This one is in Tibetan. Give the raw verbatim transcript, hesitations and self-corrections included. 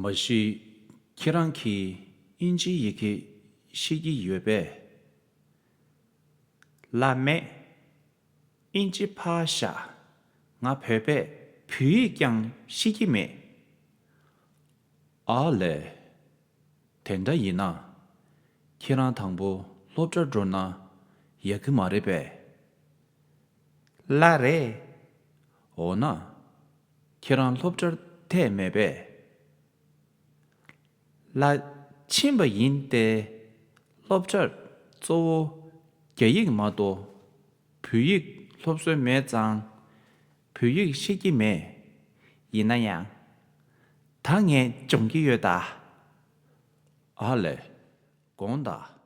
མ་གཞི་ཁྱེད་རང་གིས་དབྱིན་ཇིའི་ཡི་གེ་ཤེས་ཀྱི་ཡོད་པས། ལགས་མེད། དབྱིན་ཇི་ཕར་བཞག་ང་བོད་པས་བོད་ཡིག་ཀྱང་ཤེས་ཀྱི་མེད། ཨ་ལས། དེ་འདྲ་ཡིན་ན། ཁྱེད་རང་དང་པོ་སློབ་གྲྭར་འགྲོ་ན་ཡག་གི་མ་རེད་པས། ལགས་རེད། འོ་ན། ཁྱེད་རང་སློབ་གྲྭར་ཐད་མེད་པས། ལགས། ཕྱིན་པ་ཡིན་ཏེ། སློབ་གྲྭར་གཙོ་བོ་རྒྱ་ཡིག་མ་གཏོགས་བོད་ཡིག་སློབ་སྲོལ་མེད་ཙང་། བོད་ཡིག་ཤེས་ཀྱི་མེད། ཡིན་ན་ཡང་། ད་ངས་སྦྱོང་གི་ཡོད་ད། ཨ་ལས། དགོངས་དག